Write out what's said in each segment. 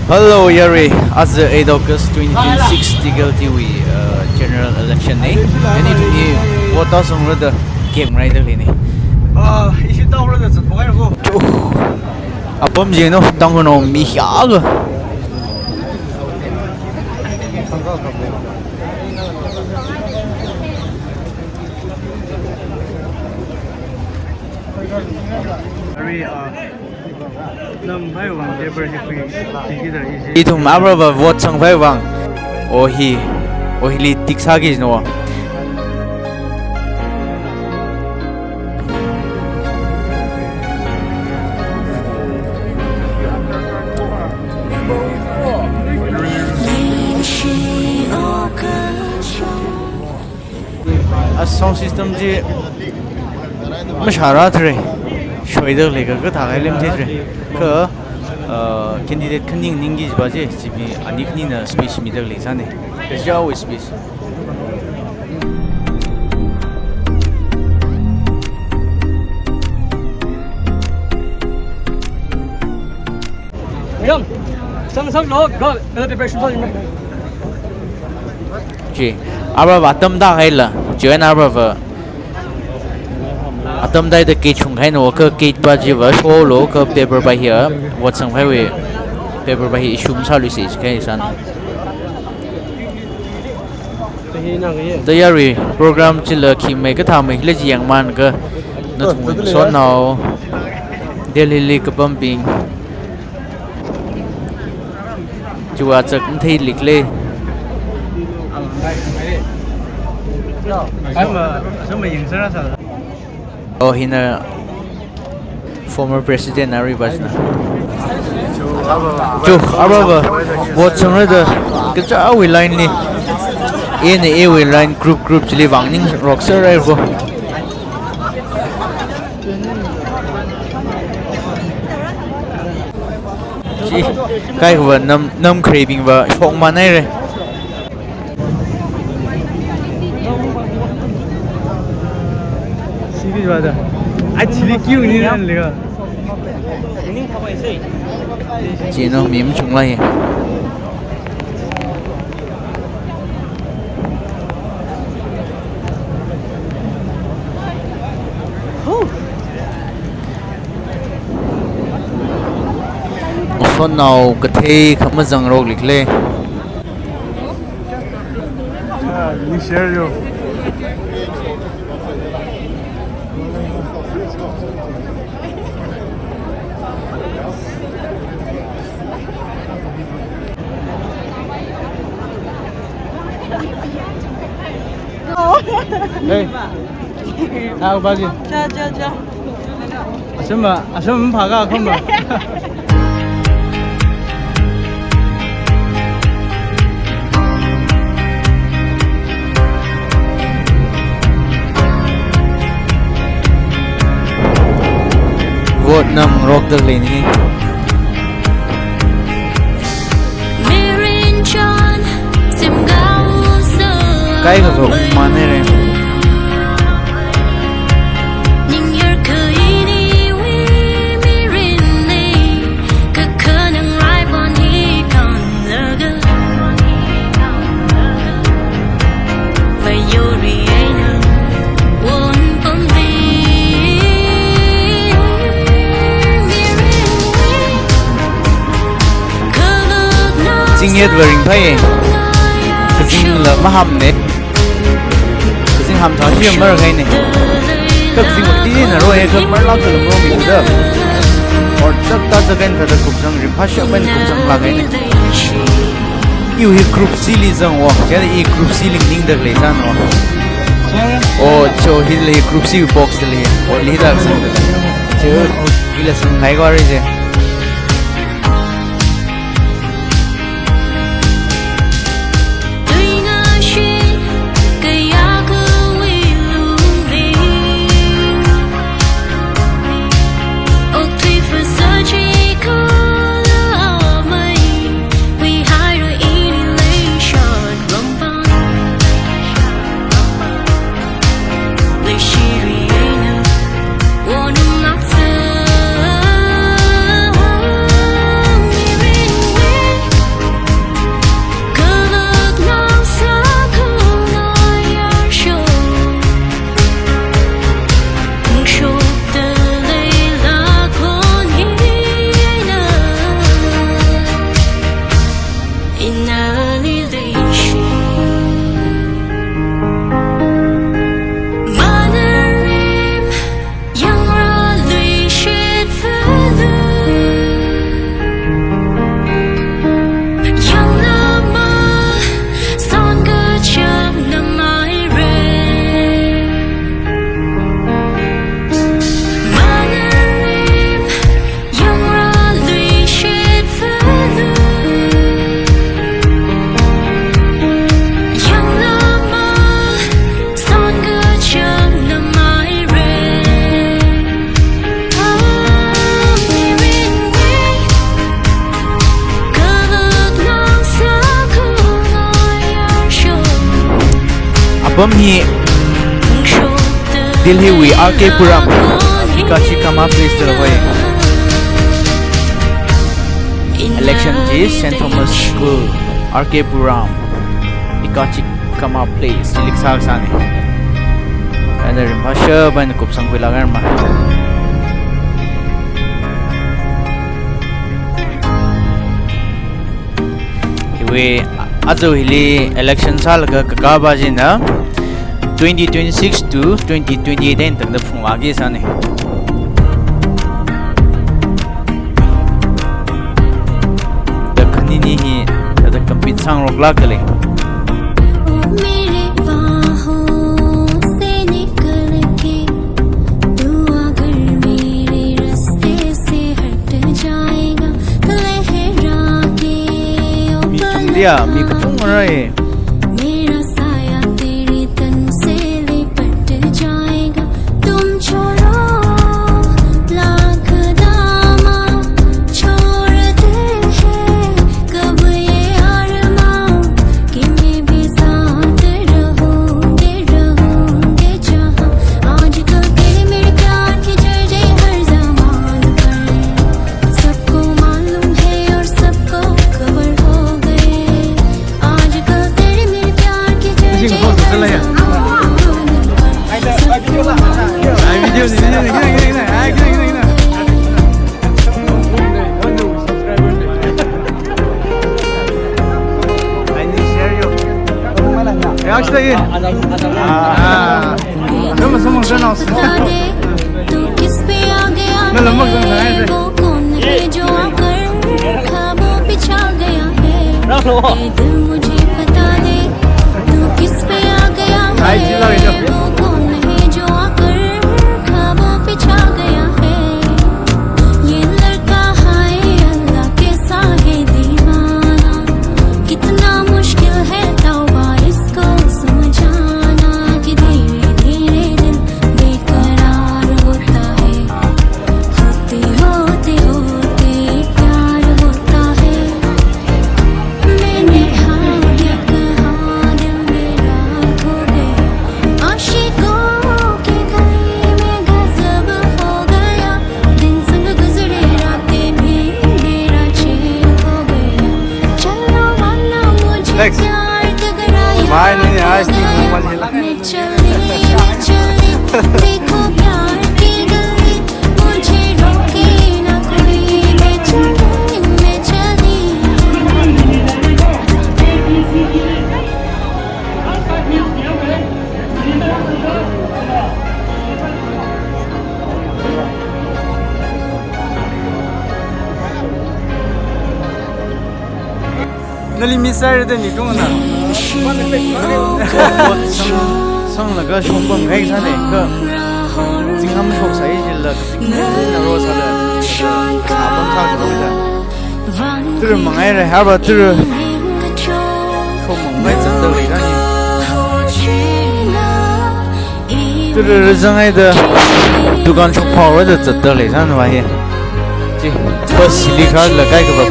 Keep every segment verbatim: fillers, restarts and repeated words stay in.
Hello, yarui. Aja eight August twenty twenty-six T K L T wui, uh, general election ne. Ani tuni vote tāsangra da kemrai da lei ne. Ah, ishi tāura da zatpo ai ko. Chu. Apam jino, Tangkhulnao mi hiya ga. Ari, ah, nam hai wang paper hi kui, tiki da isi. Ithum abrava vote sangpai wang. O hi, o hili tick sāki jino. A sound system chi mashara thre. Shoida lei ka, kathā kai lem thre. Ka, uh, candidate khani ningki jiva chi, chibi ani khanina speech mida lei sāne. Kaja wui speech. Madam, sang sang lo, bro, kala preparation for you. Chi, abrava atam tāhaila, chiwui eina abrava atam tāhaida kei chunghaina, ka kei pa chiva show lo, ka paper pa hiya, vote sangpaiwui paper pa hi issue masāluise chi kai san. Tayari program chila khi mai kathā mai hila chi yangman ka, nathum sonnao, Delhi li kapambing. Chiva chak mathei likle. Oh, hina former president ari bajna. Chu, abrava vote sangra da, kaja wui line li. A na A wui line group group chili vang ning rok sir ai ko. Chi, kaikhava nam, nam khrebing va shokman haire. Sigi vada. Ai, chili kiu ni nan lega. Chino mi machungla ye. Sonnao kathei khamazang rok likle. Ah, ni share yo. Hey. Thao ba ji. Cha, cha, cha. Asum ba, asum pha ka khum ba. Vote nam rok da lei ni. Kaikhava ungman haire. Zingyet va ringphai. Kazingla mahamne. Kazing hamtha chi marangaine. Kazing va tiji na ro e, ka marla ka lam ro mi da. Or tak ta sa kan ta da kupsang rim, phasha ban kupsang la kaine. Iwui hi group C li zangwo, chieina i group C li ningda lei sāno. O, cho hili group C box li, o li da sang da. Cho, ila sanghai ko ri je. Apam hi Delhi wui R K Puram, Ekachi Kama Place da lei. Election chi Saint Thomas School, R K Puram, Ekachi Kama Place, chili kasā kasāna. Ana ringphāshap eina kupsangkhuilāk haira. Hiwui aja hili election sālaga kakāpa china twenty twenty-six to twenty twenty-eight eina tangda phungvāki sāna. Da khanini hi da compete sāngaroklāk da lei. मेरी बाहों से निकल के तू अगर मेरे रास्ते से हट जाएगा, लहरा के ओ Mi kathum diya, mi kathum ngarai. मेरा साया तेरे तन से लिपट जाएगा। तुम छोड़ो लाख दामा, छोड़ते हैं कब ये अरमां कि मैं भी साथ रहूंगे, रहूंगे जहां। आजकल तेरे मेरे प्यार की जय जय हर ज़माने पर, सबको मालूम है और सबको खबर हो गए। आजकल तेरे मेरे प्यार की जय जय हर ज़माने पर, सबको मालूम है। Ai, video ni, video ni, gina, gina, gina. Ai, gina, gina, gina. Ai, ni share yo. Ya, işte, iyi. Aa. Tamam, tamam, sen alsın. तू किस पे आ गया है? वो कौन है जो आकर ख्वाबों पे छा गया है? ये दिल मुझे बता दे, तू किस पे आ गया है? वो कौन है जो आकर ख्वाबों पे छा गया है? ये लड़का हाय अल्लाह कैसा है दीवाना, कितना मुश्किल है तौबा इसको समझाना कि धीरे धीरे दिल बेकरार होता है, होते होते होते प्यार होता है। मैंने हाँ क्या कहा, दिल मेरा खो गया, आशिकों की गली में गजब हो गया, दिन संग गुजरे रातें भी मेरा चैन खो गया। चलो मानो मुझे प्यार ठुकराया, मैं चली, मैं चली, देखो प्यार की गली, मुझे रोके ना कोई, मैं चली, मैं चली। Nali mi sāra da mi kung na. Vote sang, sanglaga shongpam ngai sāna, kha zingham shoksai jilala, na ro sāla, sāpam sāda lei da. Tara mangaira, haba tara shong mangai zatda lei da ni. Tara rāzanghaida dukan shokphao rāda zatda lei sāna va hi. Chi, bus hili kharālaga kaikha va.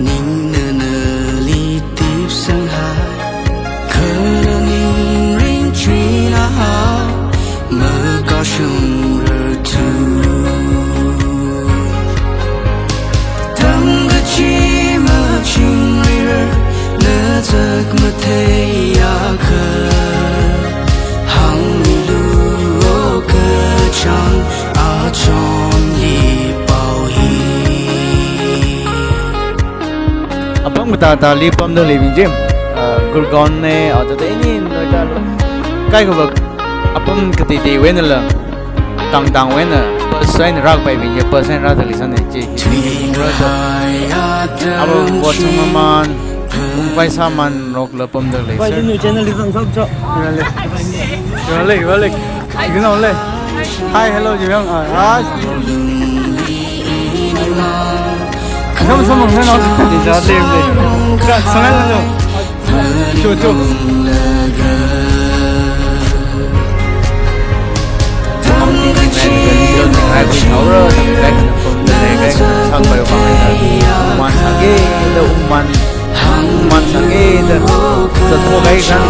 Ningna nali tipsangha, kha na ning ringchina ha, makashung rarthu. Tamkachi machingrirar, na chak matheiakha, hānglu o kachāng achonli pao hi. Apam katātāli pamda leibing chi, ah, Gurgaon ne, ah, tata ini Noida lo. Kaikha va apam kateiteiwui einala, tangtangwui eina, bus eina rākapaibing chi, bus eina rāda lei sāna chi. Apam vote sangmaman, pungpai sāman rokla pamda lei sāna. Channel li zang sāp cho. Rale, rale, rale. Ignore le. Hi, hello, Jimyong. Ah, ah. Kathum sumang na no. Ni ja le le. Ka sangan na no. Chu chu. Man sāki da, um man. Man sāki da. Zatmo kai sang.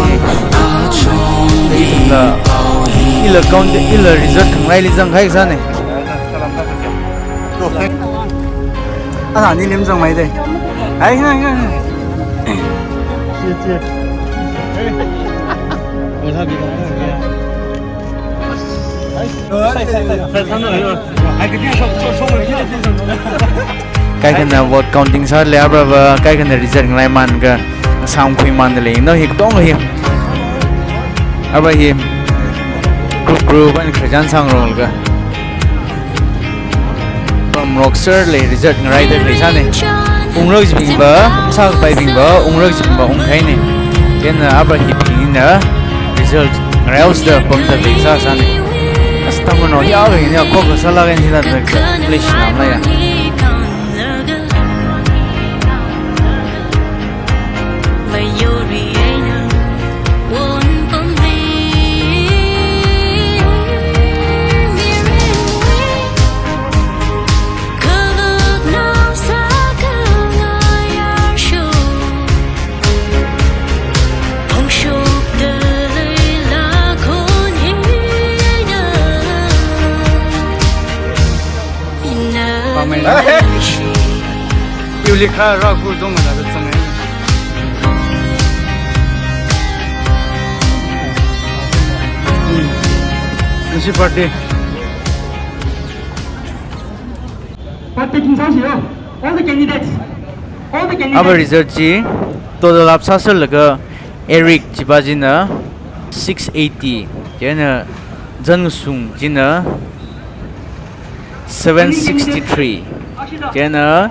Ila, ila count, ila result khanglai li zang kai sāne. Ana ni lim zang mai de. Ai, na, na, na. Kaikhana vote counting sālei, arava kaikhana result ngalai man ka, sāngkhui man lei, no, hi tong hi. Arava hi group group an khrajan sāngarong ka. Pamrok sir lei result ngarai da lei sāne. Ungrok jibing ba, sākapai bing ba, ungrok jibing ba, ungkhaine. Chieina arava hi bingna result ngarai aus da pam da lei sā sāne. As tamano ya ga ya ko ka sala ga ni na da please na na ya. Yuli kha ra kur dong na da tsang ai. Nasi party. Party king sa si yo. All the candidates. All the candidates. Arava result chi total up sāserlaga Eric chipa china six eighty, chieina Zanngasung china seven sixty-three, chieina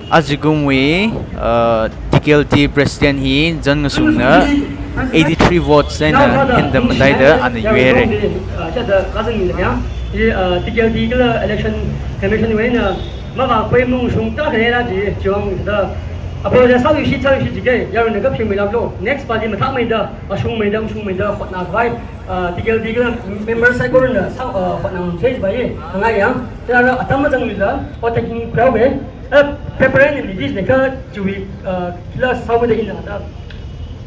ajikumwui, uh, T K L T President hi Zanngasungna eighty-three votes eina henda mataida ana yuire. T K L T kala Election Commission wui eina mavākhui mungshung ta khalei la ji chiwang da. Apologize sāluishit, sāluishit jike, yarona kaphimei lap lo. Next pali mathāmeida, ashungmeida, ungshungmeida, hotna khavai, ah, T K L T kala member saikorana sā, ah, hotna ngamsei jiva ye, khangai yang. Chieina atam mazangluila, o taking crowd e, eh, preparatory meeting ne ka chiwui, ah, kila sāuda ina da,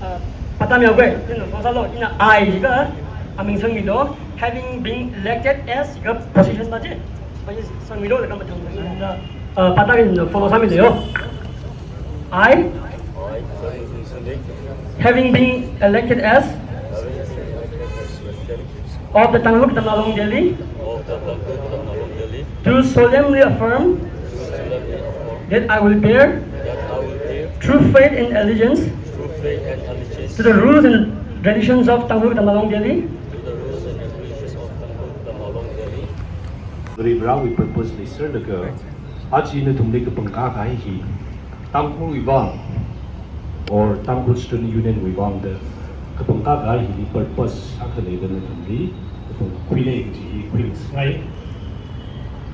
ah, patam yaoge, ina phone sālo, ina I jiakha, aming sangmilo, having been elected as jiakha position ba je. Sangmilo da kamathang da, uh, pata kin follow sāmi leo. I, having been elected as of the Tangkhul Autonomous Delhi, do solemnly affirm that I will bear true faith and allegiance to the rules and traditions of Tangkhul Autonomous Delhi. Varivarāwui purpose leiserlaga, aja nathumli kapangkā kahai hi, Tangkhulwui vang, or Tangkhul Student Union wui vang da, kapangkā kahai hili purpose akha leida nathumli kapangkhuine kaji hi khuingasakngai.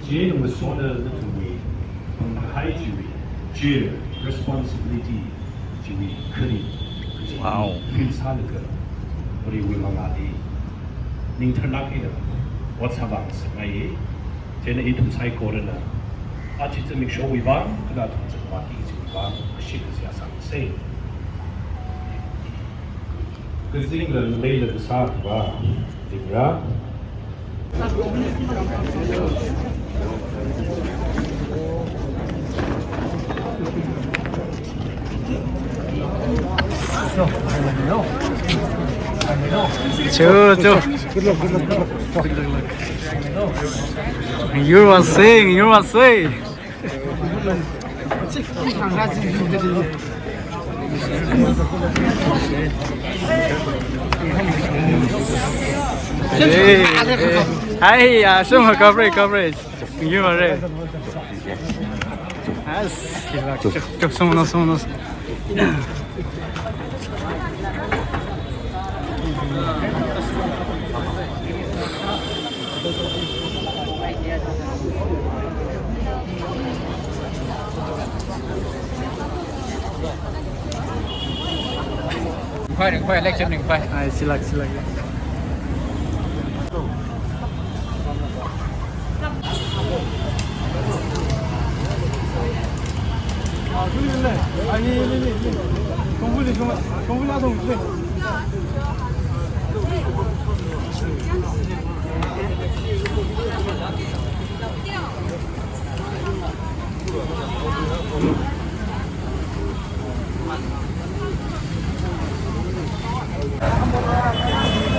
Chieina ngasotna nathumwui pangkahai chiwui, chi responsibility chiwui khani, kaji hi, wow, feel sālaga, Varewui mangāli ning tharlāk eina ot sāvāngasakngaiye. Chieina ithum saikorana aja zimikshowui vang, kala athum zangmaki chiwui vang, kashik kazā sāngasei. Kazingla leila kasā khavā, zingra. Chu, chu. You are saying, you are saying. Hey, hey. Hi, uh, some coverage, coverage. You are right. Yes. Someone else, someone else. Ringphai, ringphai, election ringphai. Ai, silak, silak.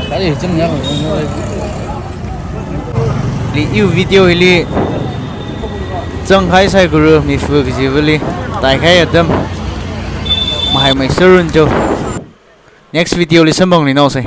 Kali chim ya. Li iwui video hili zangkahai saikora mifu kajivali taikahai atam mahaimei sāranu jo. Next video li samphangluinaosei.